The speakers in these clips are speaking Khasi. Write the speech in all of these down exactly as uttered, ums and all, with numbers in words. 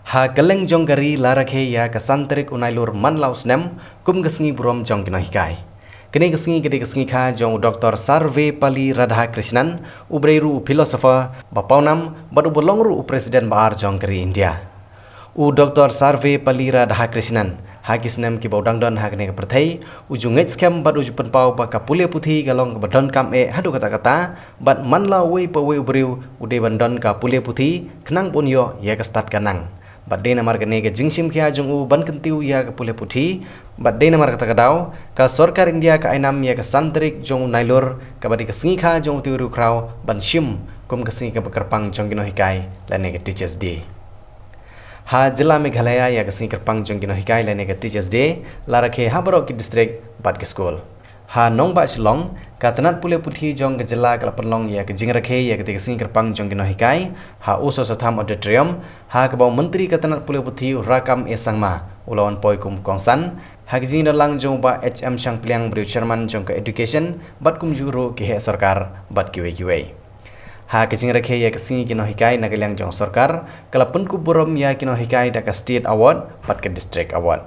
Ha kylleng jong ka ri la rakhe ïa ka san tarik u Nailur man la u snem kum ka sngi burom jong ki nonghikai. Kane ka sngi ka dei ka sngi kha jong u Doktor Sarvepalli Radhakrishnan, u briew ruh u philosopher ba pawnam bad uba long ruh u president ba ar jong ka ri India. U Doktor Sarvepalli Radhakrishnan, ha ki snem kiba u dang don ha kane ka pyrthei, u ju ngeit skhem bad u ju pynpaw ba ka pule puthi ka long kaba donkam eh haduh katta katta, bad man la uwei pa uwei u briew u dei ban don ka pule puthi khnang ba un ïoh ïa ka stad ka nang. Bad dei namar kane ka jingshim khia jong u ban kyntiew ïa ka pule puthi, bad dei namar kata ka daw ka sorkar India ka ai nam ïa ka san tarik jong u Nailur kaba dei ka sngi kha jong u tiew riewkhraw ban shim kum ka sngi kaba kyrpang jong ki nonghikai lane ka Teachers' Day. Ha jylla Meghalaya ïa ka sngi kyrpang jong ki nonghikai lane ka Teachers' Day la rakhe ha baroh ki district bad ki skul. Ha nongbah Shillong, ka tnat pule puthi jong ka jylla ka la pynlong ïa ka jingrakhe ïa katei ka sngi kyrpang jong ki nonghikai ha U Soso Tham Auditorium, ha kaba u Myntri ka tnat pule puthi u Rakkam A Sangma u la wan poi kum u kongsan ha ka jingdon lang jong u Bah H M Shangpliang, briew chairman jong ka Education, bad kumjuh ruh ki heh sorkar bad kiwei kiwei. Ha ka jingrakhe ïa ka sngi ki nonghikai na ka liang jong sorkar, ka la pynkup burom ïa ki nonghikai da ka State Award bad ka District Award.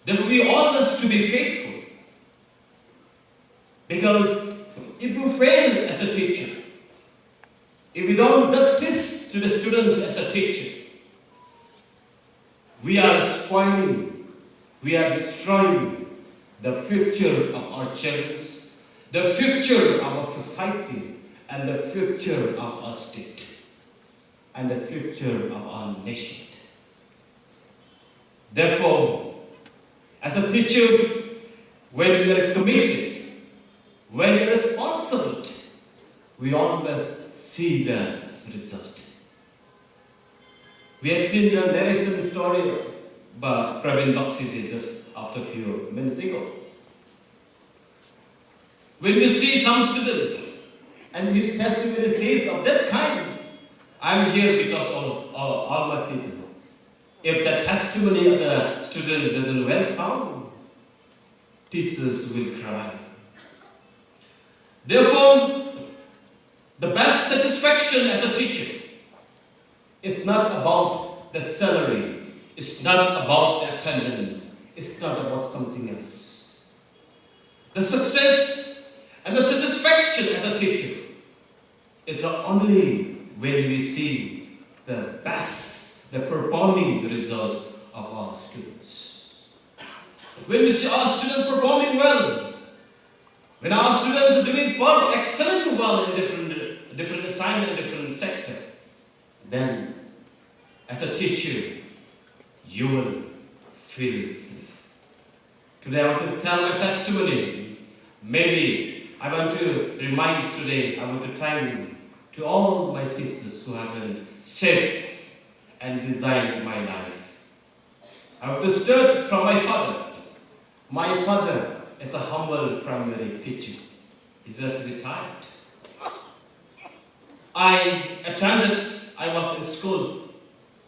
Therefore, we all must to be faithful. Because if you fail as a teacher, if we don't justice to the students as a teacher, we are spoiling, we are destroying the future of our children, the future of our society, and the future of our state, and the future of our nation. Therefore, as a teacher, when you are committed, when you are responsible, we always see the result. We have seen the narration story by Praveen Bakshi ji just after a few minutes ago. When we see some students and his testimony says of that kind, I'm here because of, of all my teachers. If the testimony of the student doesn't well sound, teachers will cry. Therefore, the best satisfaction as a teacher is not about the salary, it's not about the attendance, it's not about something else. The success and the satisfaction as a teacher is the only when we see the best, the performing result of our students. When we see our students performing well, when our students are doing per-, excellent well in different, different assignment, different sector, then as a teacher, you will feel safe. Today I want to tell my testimony. Maybe I want to remind today, I want to thanks to all my teachers who have been safe and designed my life. I want to start from my father. My father is a humble primary teacher. He just retired. I attended, I was in school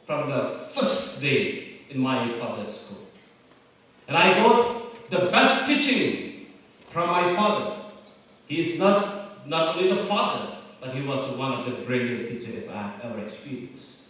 from the first day in my father's school. And I got the best teaching from my father. He is not, not only the father, but he was one of the brilliant teachers I have ever experienced.